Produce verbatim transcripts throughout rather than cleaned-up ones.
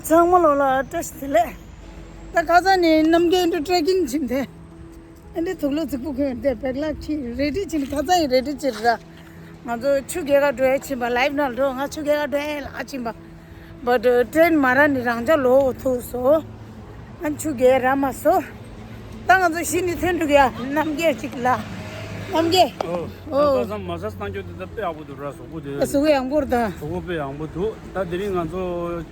ཚང་མ་ལོ་ལ་བཀྲ་ཤིས་བདེ་ལེགས། ད་ཁ་སང་ནས་རྣམ་རྒྱལ་འདི་ཊེ་ཀིང་ཕྱིན་ཏེ། ཨ་འདི་དུག་ལོག་རྫིག་པོ་གོན་ཏེ་བེག་ལག་ཕྱིས་རེ་ཌི་ཕྱིན་ཁ་སང་ཡི་རེ་ཌི་ཕྱིན་ར། ང་ཚོ་ཆུ་རྐྱལ་ཁ་འགྲོ་ཡ་ཕྱིན་པ། ལའིབ་ནང་འགྲོ། ང་ཆུ་རྐྱལ་ཁ་འགྲོ་ཡ་ལ་ཕྱིན་པ། བཊ་ཊེན་མ་རག་ནི་རང་འཇགས་ལོག་ཐུག་སོང་། ཨ་ཆུ་རྐྱལ་རག་མ་སོང་། ད་ང་ཚོ་གཞི་ནས་ཐོན་འགྲོ་གི་ཡ། རྣམ་རྒྱལ་ཅིག་ལ། རྣམ་རྒྱལ། ཨོ། ཨོ། ད་ས་མ་ས་སྣང་རྒྱུ་དེ་ད་དཔེ་ཡག་པོ་འདུག་ར། གཟུགས་པོ་དེ། གཟུགས་པོ་ཡག་པོ་རེད་ད། གཟུགས་པོ་དཔེ་ཡག་པོ་འདུག་ད་དེ་རིང་ང་ཚོ་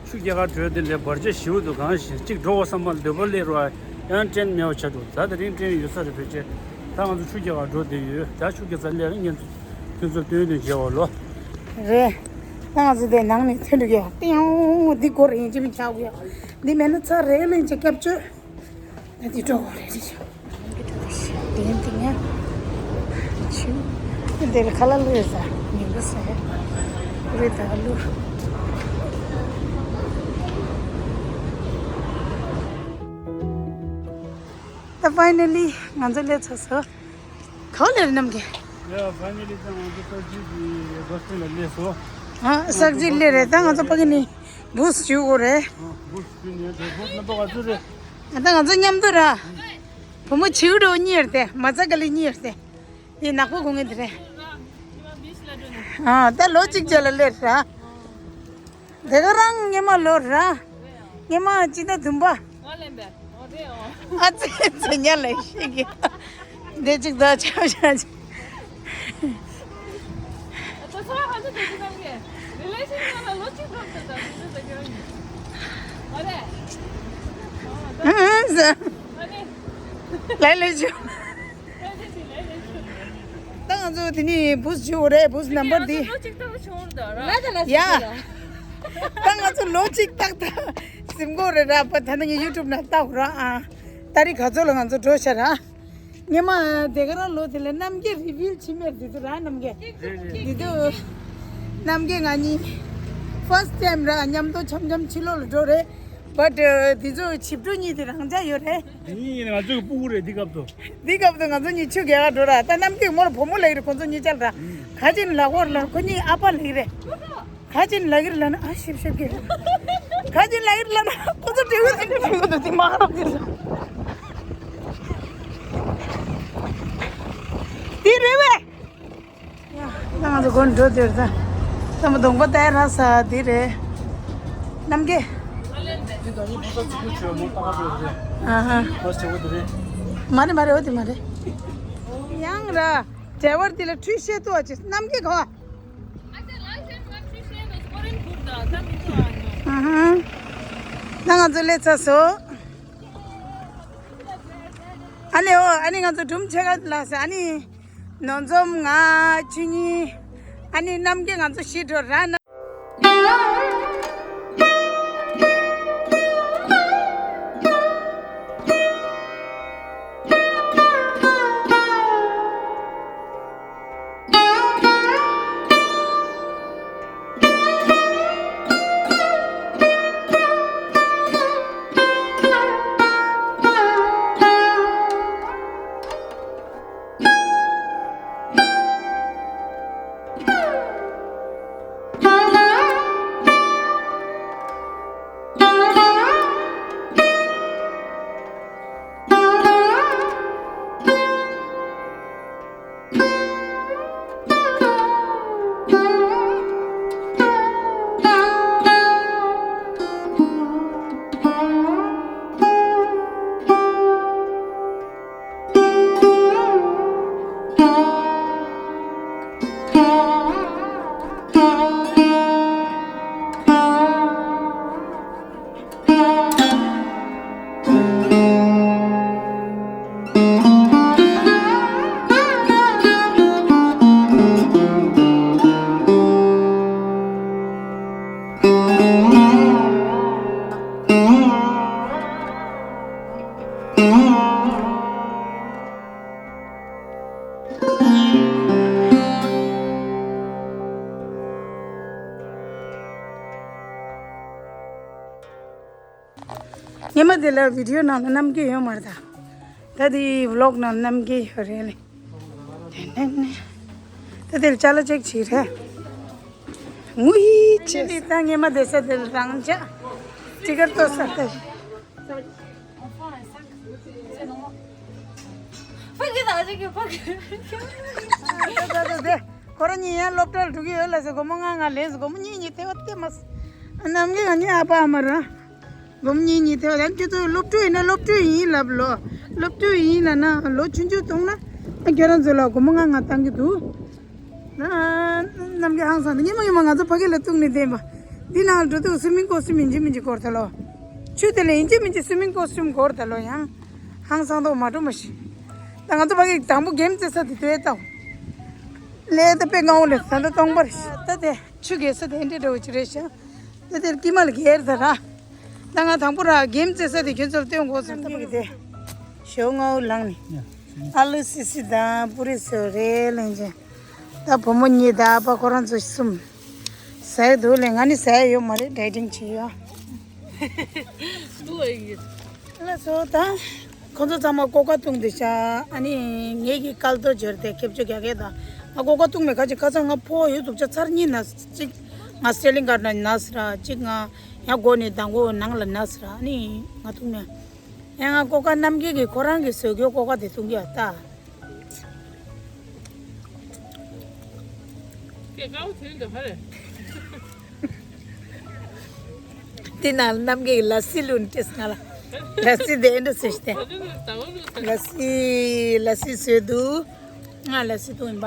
ཆུ་རྐྱལ་ཁ་འགྲོ་དེ་ལས་བར་ཆད་ཞེ་པོ་འདུག་གང་ཞིག་གཅིག་འགྲོ་བ་བསམ་པ་འདོད་པ་སླེབས་ར། ཡང་ཊེན་མེད་པ་ཆགས་འདུག་ད་དེ་རིང་ཊེན་ཡོད་ས་རེད། ཕལ་ཆེར་ད་ང་ཚོ་ཆུ་རྐྱལ་ཁ་འགྲོ་བསྡད་ཡོད། ད་ཆུ་རྐྱལ་ཁ་སླེབས་ན་ངས་ཁྱོད་ཚོར་སྟོན་སྟོན་བྱེད་པ་ལོ། རེད། ད་ང་ཚོ་དེ་ནང་ནས་ཐོན་འགྲོ་གི་ཡ། ཏེའུ། འདི་སྒོ་རེ་ཡིན་གཅིག་མིན་ཆགས་གི་ཡ། འདི་མེད་ན་ཚར་རེད། ལན་ཅིག་སྐྱབས་བཅོལ། ད་འདི་འགྲོ་དགོས་རེད། རེད་ཤག་འདི་ཡིན་འདི་ཉག་ཆུ། འདིར་ཁ་ལག་བླུགས་ཡོད་ས། ཉིན་གུང་ཟས་རེད་ད་བླུགས། ད་ཕའི་ནལ་ལི་ང་ཚོ་སླེབས་ཚར་སོང་། ག་པར་སླེབས་རེད་རྣམ་རྒྱལ། ཡ། ཕའི་ནལ་ལི་ད་ང་ཚོ་ས་ཆ་གི་བྷ་སི་སི་ཊེན་ལ་སླེབས་སོང་། ཨ། ས་ཆ་སླེབས་རེད། ད་ང་ཚོ་ཕ་གི་ནས་བྷུ་སི་བྱེད་དགོས་རེད། ཨ། བྷུ་སི་བྱེད་ནས་ད་བྷུ་སི་རྣམ་པ་ག་ཚོད་རེད། ཨ། ད་ང་ཚོ་མཉམ་དུ་ར། བུ་མོ་བྱིའུ་འདྲ་པོ་གཉིས་རེད་དེ། མ་རྩ་ག་ལི་གཉིས་རེད་དེ། དེ་ནག་པོ་གོན་མཁན་དེ་རེད། ཨ། ད་ལོ་གཅིག་རྗེས་ལ་སླེབས་ར། དེ་ག་རང་སྔོན་མ་ལོ་ར། སྔོན་མ་སྤྱི་ཟླ་བདུན་པ། ཨ་ཙི་ཙི་ཉ་ལ་ཤི་གི། འདི་གཅིག་ད་ཆ་ཆ་ཆ། ཨ་ཙི་ཙི་ཉ་ལ་ལོ་གཅིག་འགྲོ་ཐུབ་ད། ཨ་ཙི་ཙི་ཉ་ལ་ལོ་གཅིག་འགྲོ་ཐུབ་ད། ཨ་ཙི་ཙི་ཉ་ལ་ལོ་གཅིག་འགྲོ་ཐུབ་ད། ལས་ལས་བྱུང་། ད་ང་ཚོ་དེ་ནི་བྷུ་སི་བྱེད་དགོས་རེད། བྷུ་སི་ནམ་བར་འདི། ལོ་གཅིག་ལྟ་བུ་བྱུང་འདུག་ར། ཡ། ད་ང་ཚོ་ལོ་གཅིག་ཏག་ཏག་ཟིན་དགོས་རེད་ར། པ་ད་ནི་ངས་ཡུ་ཊུབ་ནང་ལྟ་དགོས་ར། ཨ། ཏ་རིག་ག་ཚོད་ལ་ང་ཚོ་འགྲོ་ཤག་ར། ངས་མ་དེ་ག་རང་ལོ་དེ་ལ་རྣམ་རྒྱལ་རི་བིལ་བྱེད་མེད་དེ་ཚོ་ར། རྣམ་རྒྱལ་འདི་དུ་རྣམ་རྒྱལ་ང་གཉིས་ཕར་སི་ཊི་ཊེམ་ར། མཉམ་དུ་འཆམ་འཆམ་ཕྱི་ལོགས་ལ་འགྲོ་རེད། བཊ་འདི་ཚོ་བྱིས་འགྲོ་གཉིས་དེ་རང་འཇགས་ཡོད་རེད། དེ་གཉིས་ཡིན་ན་ང་ཚོའི་སྤུ་གུ་རེད་འདི་སྐབས་སུ། འདི་སྐབས་སུ་ང་ཚོ་གཉིས་ཆུ་རྐྱལ་ཁ་འགྲོ་ར། ད་རྣམ་རྒྱལ་མོར་བུ་མོ་ལབ་ཀྱི་རེད། ཁོ་ཚོ་གཉིས་ཆ་ལ་ར། ཁ་ཅིག་ནི་ལག་པར་ལ་ཁོ་གཉིས་ཨ་ཕ་ལབ་ཀྱི་རེད། ཁ་ཅིག་ནི་ལབ་ཀྱི་རེད་ལབ་ན་ཨ་ཤེབ་ཤེབ་ཀྱི་རེད། ཁ་ཅིག་ལབ་ཀྱི་རེད་ལབ་ན་ཁོ་ཚོ་འབྲས་བུ་དེ་འདྲ་འབྲས་བུ་དེ་མ་རབས་དེ་རེད། དེ་རེད་བས། ཡ། ད་ང་ཚོ་སྒོ་འགྲོ་དེར་ད། ད་མ་གདོང་པ་ལྟ་ཡ་རག་ས་དེ་རེད། རྣམ་རྒྱལ། འདི་ད་ནི་ཕོ་གསར་གཅིག་པུ་བྱོས་མོ་ལྟ་ག་འགྲོ་རེད། ཨ་ཧ། ཕོ་གསར་བོ་དེ་རེད། མ་རེད་མ་རེད། འོ་དེ་མ་རེད། ཡང་ར། ཌ་རའི་ཝར་དེ་ལ་ཁྲུས་བཤད་ཐུབ་པ་བྱེད། རྣམ་རྒྱལ་གོ། ཨ་ཧ། ད་ང་ཚོ་སླེབས་ཚར་སོང་། ཨ་ནི་འོ། ཨ་ནི་ང་ཚོ་སྒྲུང་ཆེ་ག་ལ་ཟེར། ཨ་ནི། ནོར་འཛོམས། ང་། ཆོས་ཉིད། ཨ་ནི་རྣམ་རྒྱལ། ང་ཚོ་བཞི་འགྲོ་ར་ན། ཉི་མ་དེ་ལ་བི་ཌི་ཡོ་ནང་ལ་རྣམ་རྒྱལ་ཡོད་མ་རེད་ད། ད་དེ་བི་ལོག་ནང་རྣམ་རྒྱལ་ཡོད་རེད་ལེ། དེ་ནས་ནས། ད་དེ་ལ་ཅ་ལག་ཅེག་བྱེད་རེད། ངུ་ཡི་ཆེ། ད་ངེད་མ་བསྡད་ས་དེར་རང་ཅག་ཅི་གར་ལྟོས་ས་དེ། ཁོ་རང་གཉིས་ཡང་སློབ་གྲྭར་འགྲོ་གི་ཡོད་ལ་ཟེར། སྒོར་མོ་ལྔ་ལྔ་ལེན་ཟེར། སྒོར་མོ་གཉིས་གཉིས་ཐེ་བ་ཐེ་མ་སོང་། ནམ་རྒྱུན་ང་གཉིས་ཨ་ཕ་ཨ་མ་ར། སྒོར་མོ་གཉིས་གཉིས་ཐེ་བ། ཡང་ཁྱོད་ཚོ་སློབ་ཕྲུག་ཡིན་ན་སློབ་ཕྲུག་ཡིན་ལབ་ལོ། སློབ་ཕྲུག་ཡིན་ལབ་ན་ལོ་ཆུང་ཆུང་གཏོང་ན་ཁྱོད་རང་ཚོ་ལ་སྒོར་མོ་ལྔ་ལྔ་བཏང་གི་འདུག། ནམ་རྒྱུན་ཧང་སང་དེ་ཉི་མ་ཉི་མ་ང་ཚོ་ཕ་གི་ལ་གཏུག་ནས་བསྡད་པ། འདི་ནང་འགྲོ་དུས་སུ་མིང་ཀོ་སུམ་ཡིན་གཅིག་མིན་གཅིག་སྐོར་ད་ལོ། ཆུ་དེ་ལ་ཡིན་གཅིག་མིན་གཅིག་སུ་མིང་ཀོ་སུམ་སྐོར་ད་ལོ། ཡང་ཧང་སང་དོག་མ་འགྲོ་མ་ཤི། ད་ང་ཚོ་ཕ་གི་དང་པོ་གེམ་རྩེ་ས་དེ་དོད་དང་། ལས་ད་དཔེ་ངའོ་ལས་ད་ལྟ་སྟོང་པར་ཤི། ད་དེ་ཆུ་རྒྱས་ས་དེ་འདྲ་འགྲོ་ཅི་རེད་ཤག། ད་དེར་ཀི་མ་ལ་གེར་ད་ར། ད་ང་དང་པོ་ར་གེམ་རྩེ་ས་དེ་ཁྱོད་ཚོར་སྟོན་དགོས་སོང་། ད་ཕ་གི་དེ་ཞོ་ངའོ་ལངས་ནས། ཨ་ལུ་སི་སི་དང་པུ་རི་སོ་རེ་ལེན་ཅན། ད་བུ་མོ་གཉིས་དང་ཨ་ཕ་ཁོ་རང་ཚོ་གསུམ། ཟས་འདུག་ལས་ང་ནི་ཟས་ཡོད་མ་རེད། ཌའི་ཊིང་བྱེད་ཡོད། ལགས་སོ། ད་ཁོ་ཚོ་ཚང་མ་ཀོ་ཀ་བཏུང་བསྡད་ཤག། ཨ་ནི་ངེད་ཀྱི་སྐལ་རྡོ་འབྱོར་ཏེ་ཁེབས་ཆུ་རྒྱག་གེ་ད། ང་ཀོ་ཀ་བཏུང་མེད་ཁ་ཅིག་ཁ་སང་ང་ཕོ་ཡོད་འདུག་ཆ་ཚར་གཉིས་ན་གཅིག་ང་སི་ཊེ་ལིང་གར་ན་ན་སི་ར་གཅིག་ང་ཡང་སྒོ་ནས་དང་པོ་ནང་ལ་ན་སི་ར། ཨ་ནི་ང་བཏུང་མེད། ཡང་ང་ཀོ་ཀ་རྣམ་རྒྱལ་གྱིས་ཁོ་རང་གི་བཟོས་རྒྱུ་ཀོ་ཀ་དེ་བཏུང་གི་ཡོད་ད། ཀེ་ཀའོ་དེ་འདྲ་ཧ་རེ། དེ་ནང་རྣམ་རྒྱལ་གྱིས་ལ་སི་བླུགས་ནས་སྤྲད་སོང་ང་ལ། ལ་སི་དེ་འདྲ་བཟོས་ཤག་སྟེ། ལ་སི་ལ་སི་བཟོས་འདུག། ང་ལ་སི་བཏུང་ཡིན་པ།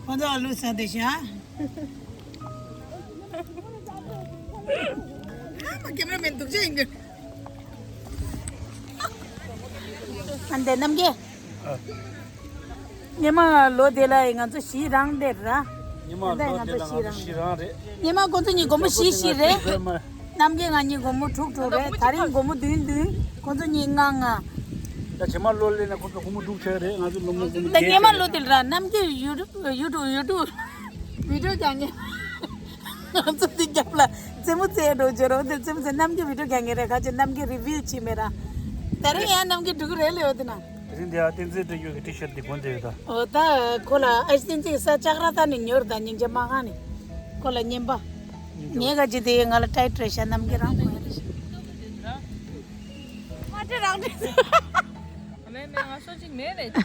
ཁོ་ཚོ་ཨ་ལུ་ཟ་བསྡད་ཤག། ཨ་མ་ཀེམ་ར་མེན་སྡུག་ཅག་ཡིན་གྱི། ཨ་འདི་རྣམ་རྒྱལ། ཉི་མ་ལོ་དེ་ལ་ང་ཚོ་བཞི་རང་དེ་ར། ཉི་མ་ལོ་དེ་ལ་ང་ཚོ་བཞི་རང་རེད། ཉི་མ་ཁོ་ཚོ་གཉིས་སྒོར་མོ་བཞི་བཞི་རེད། རྣམ་རྒྱལ་ང་གཉིས་སྒོར་མོ་དྲུག་དྲུག་རེད། ད་རིང་སྒོར་མོ་བདུན་བདུན། ཁོ་ཚོ་གཉིས་ལྔ་ལྔ། ད་རྗེས་མ་ལོ་སླེབས་ན་ཁོ་ཚོ་སྒོར་མོ་དྲུག་ཆགས་རེད། ང་ཚོ་སློབ་མ་སྒོར་མོ་ད་ཉི་མ་བརྒྱད་ལོ་དེ་ལ་ར་རྣམ་རྒྱལ་ཡུ་ཊུབ་ཡུ་ཊུབ་ཡུ་ཊུབ་བི་ཌིའོ་རྒྱག་མཁན། ང་ཚོ་འདི་རྒྱབ་ལ་རྩེད་མོ་རྩེ་འགྲོ་བྱེད་རོགས། འདི་རྩེད་མོ་རྩེ། རྣམ་རྒྱལ་བི་ཌིའོ་རྒྱག་མཁན་རེད། ཁ་ཅིག་རྣམ་རྒྱལ་རི་བིའུ་བྱེད་མེད་ར། ད་རིང་ཡང་རྣམ་རྒྱལ་འགྲོ་གི་རེད་ལེ། འོ་དེ་ན། དེ་རིང་འདི་ཨ་བསྟན་འཛིན་བཀྲ་ཤིས་ཀྱི་ཊི་ཤར་འདི་གོན་བསྡད་ཡོད་ད། འོ་ད་ཁོ་ལ་ཨ་བསྟན་འཛིན་ས་ལྕགས་ར་ད་ནི་ཉོར་ད་སྙིང་རྗེ་མ་ཁང་ནི། ཁོ་ལ་རྔན་པ། ངས་ག་ཅི་དེ་ང་ལ་ཊའིཊ་རེད་ཤག། རྣམ་རྒྱལ་རང་གོན་རེད་ཤག། མ་ཊའིཊ་རང་རེད། མེད་མེད། ང་སོ་གཅིག་མེད་རེད།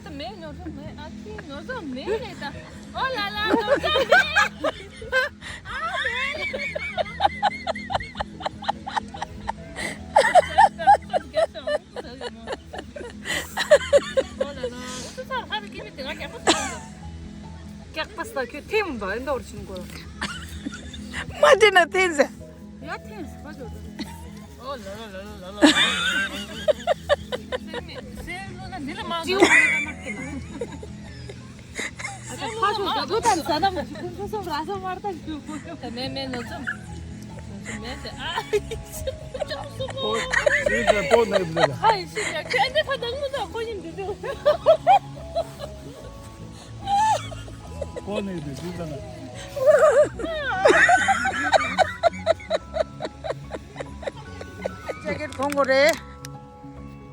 ད་མེད། ནོར་སོ་མེད། ཨ་ཁྱི་ནོར་སོ་མེད་རེད་ད། ཨོ་ལ་ལ་ནོར་སོ་མེད། ཨ་མེད་རེད། ཨོ་ལ་ལ། ཨུ་ཚུགས་ཚར། ཧ་རུ་ཀི་མི་དེ་ང་རྒྱག་པ་ས། རྒྱག་པ་ས་ཁྱོད་ཐེམ་བ་འདོར་ཆིན་གོ། མ་དེ་ན་ཐེན་ཟེར། ཡ་ཐེན་ཟེར་བ་ཟེར། ཨོ་ལ་ལ་ལ་ལ་ལ། སེམས་སེམས་ལོ་ན་འདི་ལ་མ་ཟ་ན་མ་ཁེ་ན། ཨ་ད་ཁ་ཤོ་ད་དུ་ད་ཟ་ད་མ་ཤི་ཁུ་ཁུ་སོ་ར་ས་མར་ད་ཤུ། ད་མེ་མེ་ནོ་ཙམ། ནོ་ཙམ་མེ་ཟེར། ཨ་ཅག་སོ་པོ། ཨོ་ཤི་ད་པོ་ནེ་བཟོ་ད། ཨ་ཤི་ད་ཁྱེད་འདི་ཁ་དང་མོ་ད་ཁོ་ཡིན་འདི་དུ། ཀོ་ནས་དུས་ཚོད་ཙམ། ཇེ་ཀེཊ་གོན་དགོས་རེད།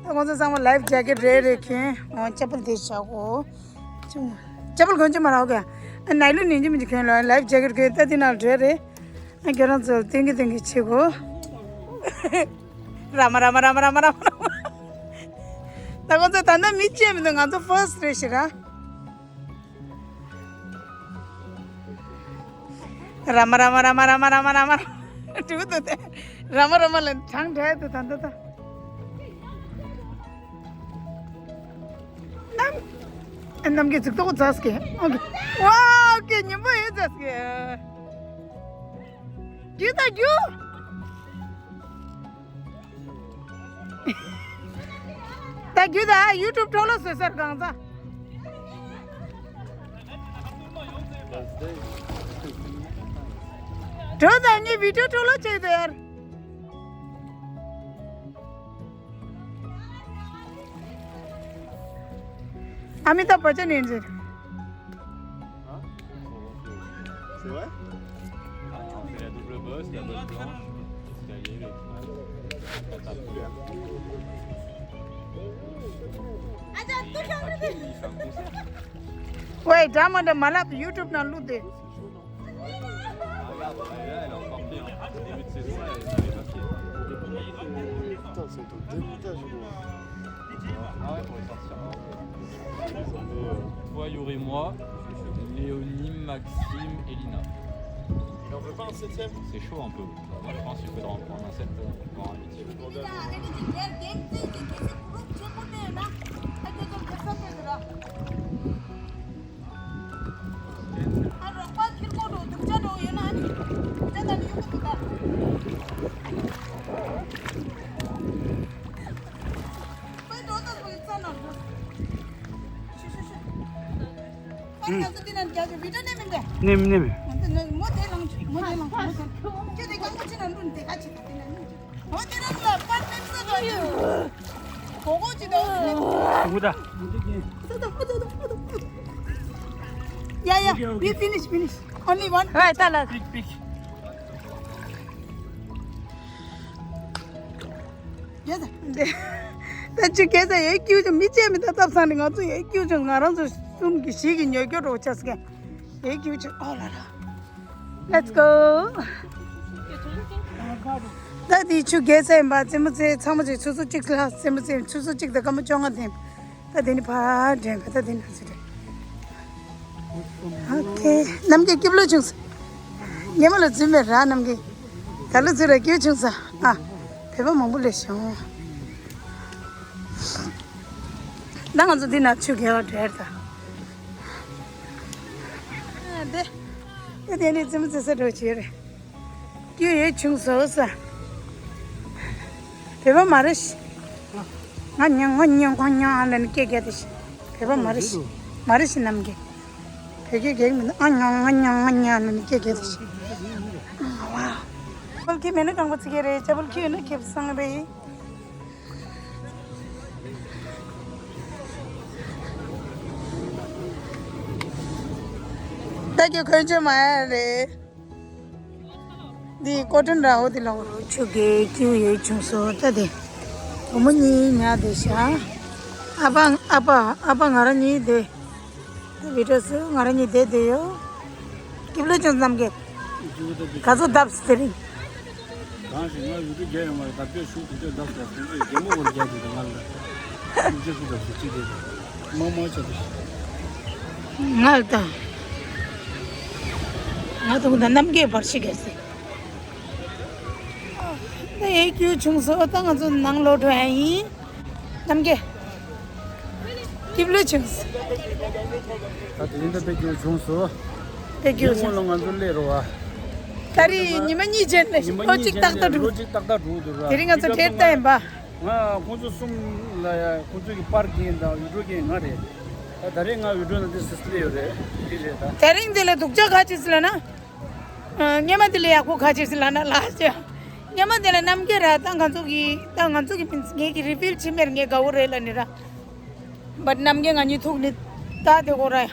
ད་ཁོང་ཚོ་ཚང་མ་ལའིཕ་ཇེ་ཀེཊ་རེ་རེ་གྱོན། འོ་ཅ་པལ་དེ་བཞག་གོ། ཅུང་། ཅ་པལ་གོན་གྱི་མ་རེད་ག། ཨ་ནའི་ལོན་ཡིན་གྱི་མིན་གྱི་གྱོན་ལ། ལའིཕ་ཇེ་ཀེཊ་གྱོན། ད་དེ་ནང་འདྲ་རེད། ཨ་ཁྱོད་རང་ཚོ་སྟོན་གྱི་སྟོན་གྱི་བྱེད་གོ། ར་མ་ར་མ་ར་མ་ར་མ་ར་མ། ད་ཁོང་ཚོ་ད་ལྟ་མི་ཅི་ཡང་མི་འདུག། ང་ཚོ་ཕར་སི་རེད་ཤག་ར། ར་མ་ར་མ་ར་མ་ར་མ་ར་མ་ར་མ། འགྲིག་འདུག་སྟེ། ར་མ་ར་མ་ལ་གྲངས་འདྲ་འདུག་ད་ད་ད། རྣམ། རྣམ་རྒྱལ་ཅིག་ཏོག་ཙམ་ཟ་གི། ཨོ་ཁེ། ཝའོ་ཁེ། ཉིན་པོ་ཡོད་ཟ་གི། རྒྱུ་ད་རྒྱུ། ད་རྒྱུ་ད་ཡུ་ཊུབ་འགྲོ་ལོ་བཟོས་ཟེར་གང་ཟ། འགྲོ་ད་ངའི་བི་ཌིའོ་འགྲོ་ལོ་བྱས་ཟེར། ཨ་མི་ཏཱབ་བཅན་ཡིན་ཟེར། Hein? C'est vrai? C'est la double bosse, la bosse blanche, escalier, les... Attends, tout le monde. Il fait un concert. ཝེ། འདྲ་མ་འདྲ་མ་ལབ། ཡུ་ཊུབ་ནང་བླུགས་ཏེ། Regarde, elle est encore pire, hein. Début de saison, là, elle est pas pire. Putain, ils sont en débutage, gros. Ah ouais, pour les sortir. Toi, Yuri, moi, Léonie, Maxime et Lina. Et on veut pas un septième ? C'est chaud un peu. Moi, je pense qu'il faudra en prendre un sept, euh, voire un huitième. ནེམ་ནེམ། Yeah, yeah. We finish, finish. Only one. Right, tell us. Big, big. Yes, sir. ད་ཆུ་རྐྱལ་ས་ཡའི་ཀིའུ་ཆུང་། མི་གཅིག་མི་ད་སྟབས་བཟང་ནས། ང་ཚོ་ཡའི་ཀིའུ་ཆུང་། ང་རང་ཚོ་གསུམ་གྱི་བཞི་གི་ཉོ་སྐྱོ་རོགས་ཆགས་ཀྱི་ཡའི་ཀིའུ་ཆུང་། ཨོ་ལ་ལ། Let's go. ད་དེ་ཆུ་རྐྱལ་ས་ཡིན་པ། རྩེད་མོ་རྩེ། ཚང་མ་ཅིག་ཆུ་ཚོད་གཅིག་ལ་རྩེད་མོ་རྩེ། ཆུ་ཚོད་གཅིག་དང་སྐར་མ་བཅོ་ལྔ་ལྡན། ད་དེ་ནི་ཕར་འདྲེན་པ། ད་དེ་ནི་ཚུར་འདྲེན། ཨོ་ཁེ། རྣམ་རྒྱལ་སྐྱིད་པོ་བྱུང་སོང་། ཉི་མ་ལ་རྫུན་མེད་ར། རྣམ་རྒྱལ་ད་ལོ་ཚུར་ར་སྐྱིད་པོ་བྱུང་སོང་། ཨ། བོད་པ་མང་པོ་སླེབས་བྱུང་། ད་ང་ཚོ་འདི་ན་ཆུ་རྐྱལ་བ་འདྲེར་ད། ཨ། དེ། དེ་དེ་ནི་རྩེད་མོ་རྩེ་ས་འགྲོ་བྱེད་རེད། སྐྱིད་པོ་ཡོད་བྱུང་སོང་ས། བོད་པ་མ་རེད་ཤི། ང་ཉང་ང་ཉང་ཁོ་ཉང་ཨ་ལ་ནི་སྐད་རྒྱག་དེ་ཤི། བོད་པ་མ་རེད་ཤི། མ་རེད་ཤི། རྣམ་རྒྱལ། བོད་སྐད་རྒྱག་མི་འདུག་ཨ་ཉང་ང་ཉང་ང་ཉང་ལ་ནི་སྐད་རྒྱག་དེ་ཤི། ཝའོ། ཅ་པལ་ཁྱི་མེད་ན་རྐང་པ་ཚིག་གི་རེད། ཅ་པལ་ཁྱི་ཡོད་ན་ཁེ་བཟང་རེད། ད་ཁྱོད་གོན་ཆོད་མ་ཡ་རེད། འདི་ཀོ་ཊོན་ར། འོ་དེ་ལོག་རོ། ཆུ་རྐྱལ་སྐྱིད་པོ་ཡོད་བྱུང་སོང་། ད་དེ་བུ་མོ་གཉིས་ཉལ་བསྡད་ཤག་ཨ་ཕ་ཨ་ཕ་ཨ་ཕ་ང་རང་གཉིས་དེ། ད་བི་ཌིའོ་སུ་ང་རང་གཉིས་བསྡད་བསྡད་ཡོད། སྐྱིད་པོ་བྱུང་། རྣམ་རྒྱལ་ག་ཚོད་བརྡབས་དེ་རིང་། གང་ཞིག་ང་ཡུ་ཊུབ་རྒྱག་ཡོང་བ་རེད། ད་དཔེ་ཤུགས་དེ་ཚོས་བརྡབས་ཤག་དེ་ཚོས་རྒན་མོ་བར་རྒྱག་དེ་ང་ལ་ཡུ་ཊུབ་ཤུགས་བརྡབས་ཤག་ཅི་རེད། མ་མ་ཆ་དེ་ང་ལ་ད། ང་དང་ད་རྣམ་རྒྱལ་བར་ཤི་གལ་སྲིད། ད་ཡའི་སྐྱིད་པོ་བྱུང་སོང་། ད་ང་ཚོ་ནང་ལོག་འགྲོ་ཡ་ཡིན། རྣམ་རྒྱལ། སྐྱིད་པོ་བྱུང་སོང་། ད་དེ་རིང་ད་དཔེ་སྐྱིད་པོ་བྱུང་སོང་། དཔེ་སྐྱིད་པོ་བྱུང་། སྔོན་ལ་ང་ཚོ་སླེབས་རོགས་ཨ། ད་རེས་ཉི་མ་གཉིས་རྗེས་ནས་ཉི་མ་ལོ་གཉིས་གཅིག་རྗེས་ཏག་ཏག་ནས་འགྲོ། ལོ་གཅིག་ཏག་ཏག་འགྲོ་འདུག་ར། དེ་རིང་ང་ཚོ་དེ་གྲལ་ལྟ་ཡིན་པ། ང་ཁོང་ཚོ་གསུམ་ལ་ཡ། ཁོང་ཚོ་གི་པར་གྱིན་དང་ཡུ་ཊུབ་གྱིན་ང་རེད། ད་ད་རེས་ང་ཡུ་ཊུབ་ནང་དེ་སི་སི་ལེ་ཡོད་རེད། དེ་རེད་ད། དེ་རིང་དེ་ལ་སྡུག་ཅག་ག་ཅི་སི་ལ་ན། ཨ། སྔོན་མ་དེ་ལས་ཡག་པོ་ག་ཅི་སི་ལ་ན་ལ་ཅི། སྔོན་མ་དེ་ལ་རྣམ་རྒྱལ་ར། ད་ང་ཚོ་གི་ད་ང་ཚོ་གི་མིན་ངེད་ཀྱི་རི་ཕིལ་ཕྱིན་མེར་ངས་དགའ་བོ་རེད་ལ་ནི་ར། བཊ་རྣམ་རྒྱལ་ང་གཉིས་ཐུག་ནི་ད་དེ་གོ་ར་ཡ།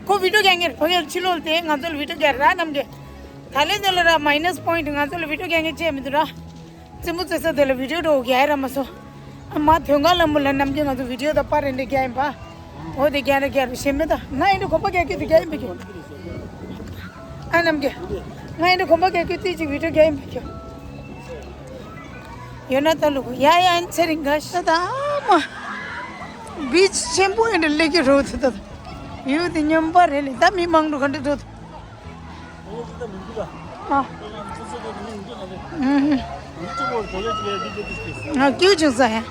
ཁོ་བི་ཌིའོ་རྒྱག་ངེར་ཕ་གིར་ཕྱི་ལོགས་དེ་ང་ཚོ་ལ་བི་ཌིའོ་རྒྱག་ར་རྣམ་རྒྱལ། ད་ལས་དེ་ལ་ར་མའི་ནས་པོ་ཡིན་ཊི། ང་ཚོ་ལ་བི་ཌིའོ་རྒྱག་ངེར་བྱས་མི་འདུག་ར། རྩེད་མོ་རྩེ་ས་དེ་ལ་བི་ཌིའོ་འགྲོ་རྒྱག་ར་མ་སོང་། ཨ་མ་དོན་ག་ལ་མོ་ལ་རྣམ་རྒྱལ་ང་ཚོ་བི་ཌིའོ་དང་པར་རེ་འདྲ་རྒྱག་ཡིན་པ། འོ་དེ་རྒྱག་ར་རྒྱག་ར་ཞེ་མེད་ད། ང་ཡིན་འདྲ་གོམ་པ་རྒྱག་རྒྱུ་དེ་རྒྱག་ཡིན་པ་ཁྱོད། ཨ་རྣམ་རྒྱལ། ང་ཡིན་འདྲ་གོམ་པ་རྒྱག་རྒྱུ་དེ་ཅིག་བི་ཌིའོ་རྒྱག་ཡིན་པ་ཁྱོད། ཡོད་ན་ད་ལུག་ཡ་ཡ་ཚེ་རིང་ག་ཤ་ད་མ། བིཆ་ཆེན་པོ་ཡིན་འདྲ་སླེབས་ཀྱི་རོ་དེ་ད། ཡུལ་དེ་སྨྱོན་པ་རེད་ལེ། ད་མི་མང་འགྲོ་ག་འདྲ་འགྲོ་ད། ཨ། ཨ། ང་སྐྱིད་བྱུང་ས་ཡ།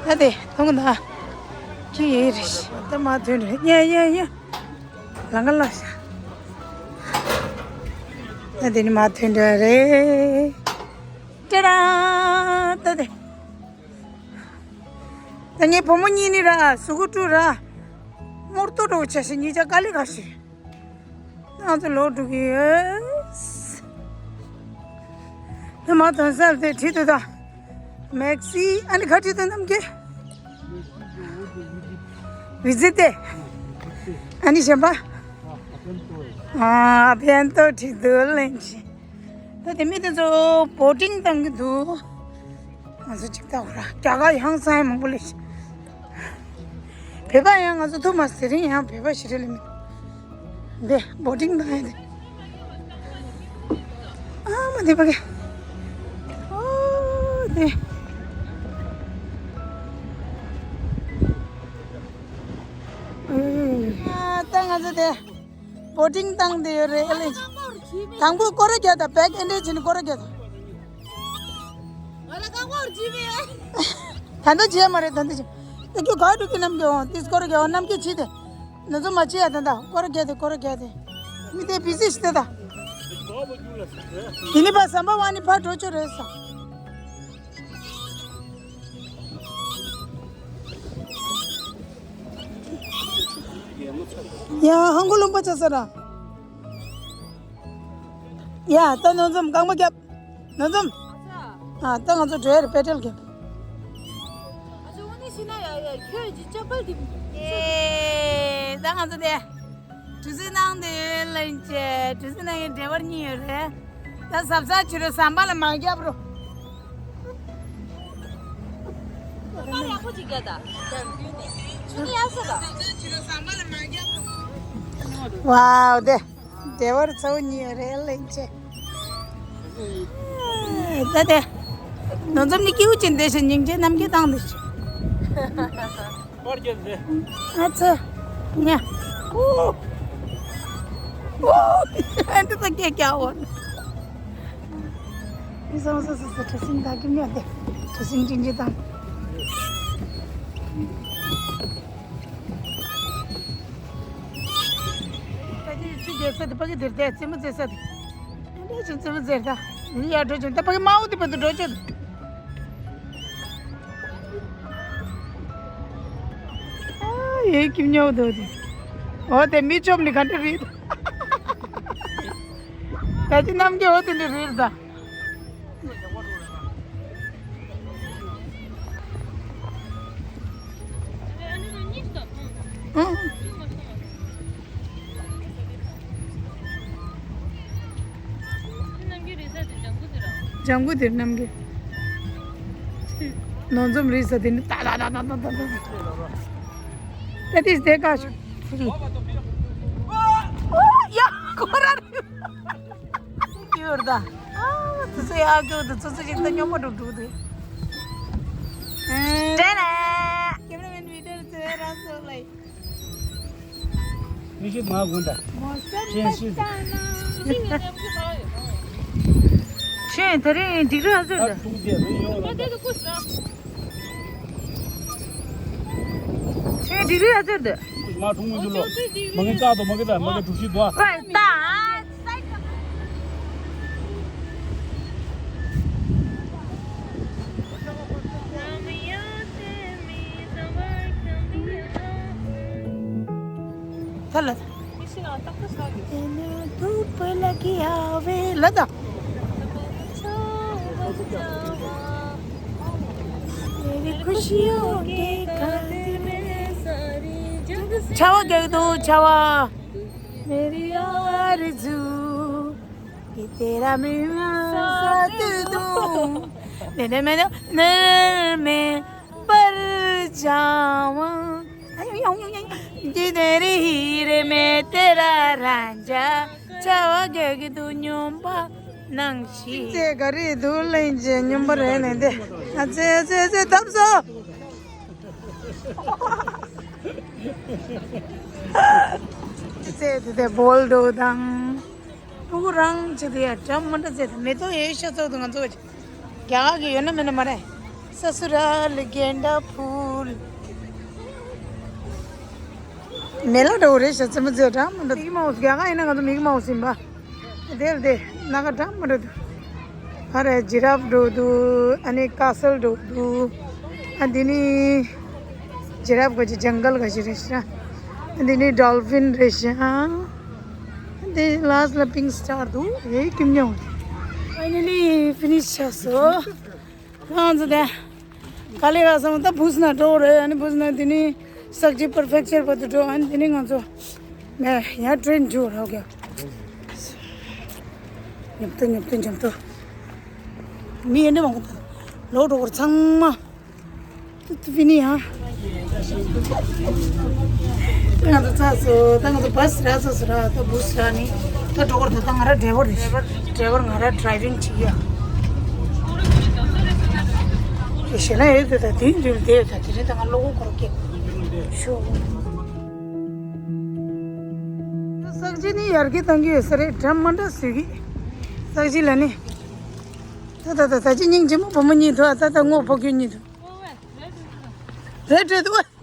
ད་དེ་མཐོང་ད། ཁྱི་ཡེ་རེ་ཤི། ད་མ་ཐོན་རེ། ཡ་ཡ་ཡ། ལང་ཀ་ལ་ཤ། ད་དེ་ནི་མ་ཐོན་རེ་རེད། ཏེ་ར། ད་དེ། ད་ངའི་བུ་མོ་གཉིས་ནི་ར་གཟུགས་པོ་བཀྲུས་ར། རྨོར་ཏོ་འགྲོ་བྱ་ཞིག་གཉིས་ཆ་དཀའ་ལས་ཁག་ཞིག་ང་ཚོ་ལོག་འགྲོ་གི་ཡོད། ད་མ་དོན་སར་དེ་བྲིས་འདུག་ད། མེག་སི་ཨ་ནི་ག་བྲིས་འདུག་རྣམ་རྒྱལ། བི་ཛི་ཏེ། ཨ་ནི་གཞན་པ། ཨ་ཕན་ཐོགས་བྲིས་འདུག་ལན་ཅི། ད་དེ་མི་དེ་ཚོ་བོ་ཊིང་བཏང་གི་འདུག་ང་ཚོ་ཅིག་ལྟ་བུ་ར་རྒྱ་གར་ཡང་ས་ཡ་མང་པོ་ལས་ཤི། བོད་པ་ཡང་ང་ཚོ་ཐུག་མ་ཟེར་རིང་ཡང་བོད་པ་ཞིག་རེད་ལ་མི། འདི་བོ་ཊིང་བཏང་ཡ་དེ། ཨ་མ་འདི་ཕ་གི། ཨོ་དེ། ཨ་ད་ང་ཚོ་དེ་བོ་ཊིང་བཏང་བསྡད་ཡོད་རེད་ཨ་ལེ། དང་པོ་སྐོར་ར་རྒྱག་དང་བེག་ཨེ་འདྲས་བྱས་ནས་སྐོར་ར་རྒྱག་དང་། ད་ལྟ་བྱས་མ་རེད་ད་ལྟ་བྱས། ད་ཁྱོད་ག་འགྲོ་གི་ནམ་གི་འོང་དེ་སྐོར་ར་རྒྱག་འོང་ནམ་གི་བྱས་ཏེ། ང་ཚོ་མ་བྱེད་ཡ་ད་ད་སྐོར་ར་རྒྱག་དེ་སྐོར་ར་རྒྱག་དེ། མི་དེ་བི་ཟི་ཞིག་དེ་ད། དེ་ནི་པ་ཟམ་པ་བ་ནི་ཕར་འགྲོ་ཆོག་རེད་ས། ཡ་ཧང་གོ་ལུང་པ་ཆ་ས་ར། ཡ་ད་ནོར་འཛོམས་རྐང་པ་རྒྱབ། ནོར་འཛོམས། ཨ་ད་ང་ཚོ་འགྲོ་ཡ་རེད་པེ་ཏྲལ་རྒྱབ། ཨ་ཅོ་འོ་ནི་ཤི་ན་ཡ་ཡ་ཁྱོད་ཀྱི་ཅ་པལ་དེ། ཨེ་ད་ང་ཚོ་དེ། གྲུ་གཟིངས་ནང་དེ་ལན་ཆེ་གྲུ་གཟིངས་ནང་གི་འདྲེ་བར་གཉིས་ཡོད་རེད། ད་གཟབ་གཟབ་བྱེད་རོགས་ཟམ་པ་ལ་མ་རྒྱབ་རོགས། ཁ་ཡག་པོ་ཅིག་རྒྱག་ད། ཁྱོད་ནི་ཡག་ས་ད། ཝའོ་དེ། བདེ་བར་ཚོ་གཉིས་རེད་ལེན་ཆེ། ད་དེ། ནོར་འཛོམས་ནི་སྐྱིད་པོ་ཅན་དེ་བཞིན་སྙིང་རྗེ་རྣམ་རྒྱལ་བཏང་དུ་ཆུ། པར་རྒྱབ་རེད། ཨ་ཚ། ཉ། ཨོ། ཨོ། ཨ་འདི་ཚ་སྐད་རྒྱག་འོ། མི་སང་སོ་སོ་སོ་གྲ་སིང་ད་གི་མྱོ་དེ། གྲ་སིང་ཅིང་ཅི་དང་། ཕ་གི་ཚིག་རྒྱལ་ས་དེ་ཕ་གི་དེར་བལྟས་རྩེད་མོ་རྩེ་ས་དེ། ཨ་འདྲ་ཅིག་རྩེད་མོ་རྩེ་ད། ཡ་འགྲོ་ཅིག་ད་ཕ་གི་མའོ་དེ་བར་དུ་འགྲོ་ཅིག་ཨ་ཡེ་ཀིམ་ཉོ་དོ་དེ། འོ་དེ་མི་བཅོམ་ནི་ག་འདྲ་རེད། ད་ཅི་རྣམ་རྒྱལ་འོ་དེ་འདྲ་རེད་ད། ལྗང་གུ་དེར་རྣམ་རྒྱལ། ནོར་འཛོམས་རེད་ས་དེ་ནི་ཏ་ཏ་ཏ། ད་དེ་དེ་ཀ་ཤོད། ཡ་ཁོ་ར་རེད། སྐྱོར་ད། ཨ་དེ་ཚོ་ཡག་སྐྱོར་དུ་ཚོ་ཚོ་ཞིག་ད་སྨྱོན་པ་འགྲོ་འགྲོ་དུ། དེ་ལ། ཀེམ་ར་མེན་བི་ཌི་ཡོ་ཚོ་རང་སོ་ལ། མི་ཤེས་མ་དགོངས་ད། མོ་སེམས་ཁྱེད་ཤེས། པ་ལྟ་ན། ཁྱེད་དེ་རིང་འགྲིག་ར་ཟེར་ད། ད་ཐུག་རྗེས་རིང་ཡོང་ལ། ཁྱེད་འགྲིག་ར་ཟེར་ད། མ་འཁྲུངས་མི་འདུག་ལོ། མ་གི་ཀ་དོ་མ་གི་ད་མ་གི་གྲུ་བཞི་དོ། ཧོꯏ་ད། ཐ་ལ། ལ་ད། ཆ་བ་རྒྱག་དུ་ཆ་བ། मेरी आरज़ू कि तेरा मिलना साथ दूँ। तेरे में, तेरे में पर जावा। कि तेरी हीर में तेरा रांझा। ཆ་བ་རྒྱག་དུ་སྨྱོན་པ་ནང་ཞིག་ཚེ་ག་རེ་དུ་ལེན་ཅེ་སྨྱོན་པ་རེད་ནས་འདི། ཨ་ཚེ་ཨ་ཚེ་ཨ་ཚེ་ཐབས་སོ། ཚེ་དེ་དེ་བོལ་འགྲོ་དང་། ཕྲུ་གུ་རང་ཆེ་དེ་ཡ་འགྲམ་མ་འདྲ་ཚེ་དེ་མེ་ཏོག་ཡེ་ཤ་ཚོགས་དུ་ང་ཚོ་རྒྱ་ག་གི་ཡོད་ན་མེད་ན་མ་རེད། ས་སུ་ར་ལི་གེན་ཌ་ཕུལ། མེ་ལ་འགྲོ་རེད་ཤ་ཚེ་མ་ཚེ་འགྲམ་མ་འདྲ། མིག་མའོ་སི་རྒྱ་ག་ཡིན་ན་ང་ཚོ་མིག་མའོ་སི་ཡིན་པ། དེར་དེ་ནག་འགྲམ་མ་འགྲོ་འདུག་ཨ་རེ་ཇི་རབ་འགྲོ་འདུག་ཨ་ནི་ཀ་སལ་འགྲོ་འདུག་ཨ་འདི་ནི་ཇི་རབ་ག་ཅི་ཇང་གལ་ག་ཅི་རེད་ཤག་ཨ་འདི་ནི་ཌོལ་ཕིན་རེད་ཤག་ཨ་འདི་ལ་སི་ལ་པིང་སི་ཊར་འདུག་ཨེ་ཀིམ་ཉོ། ཕའི་ནལ་ལི་ཕི་ནིཤ་ཆགས་སོང་། ང་ཚོ་དེ། ག་ལེ་ར་སང་ད་བུས་ན་འགྲོ་རེད། ཨ་ནི་བུས་ན་དེ་ནི་སག་ཅི་པར་ཕེག་ཅར་བར་དུ་འགྲོ། ཨ་ནི་དེ་ནི་ང་ཚོ་ནས་ཡང་ཊེན་འགྲོ་རོགས་ཀྱང་ཉོབ་ཏོ་ཉོབ་ཏོ་ཉོབ་ཏོ། མི་ཡེ་ནི་མང་པོ་ལོ་འགྲོ་གར་ཚང་མ་ཏུ་ཏུ་བི་ནི་ཡང་ ང་ཚོ་ཚར་སོང་། ད་ང་ཚོ་བྷ་སི་རག་ཚར་སོང་ར། ད་བྷ་སི་རག་ནི་ད་འགྲོ་གི་རེད། ད་ང་ར་ཌ་རའི་ཝར་རེད། ཌ་རའི་ཝར་ང་ར་ཌ་རའི་ཝིང་བྱེད་ཡ། དེ་ཞེ་ན་ཡོད་དེ། ད་དེའི་མདུན་དེ་ཡོད། ད་དེ་རིང་ད་ང་གློག་འཁོར་སྐད་ཤོག་ས་གཞི་ནི་ཡར་རྒྱས་བཏང་གི་ཡོད་ས་རེད། འདྲ་མ་འདྲ་བཟོས་གི། ས་གཞི་ལ་ནི། ད་ད་ད་ད་ཅི་སྙིང་རྗེ་མོ་བུ་མོ་གཉིས་འདུག་ཨ། ད་ད་ངོ་ཕོ་ཁྱོད་གཉིས་འདུག་རེད་རེད་འདུག་ཨ།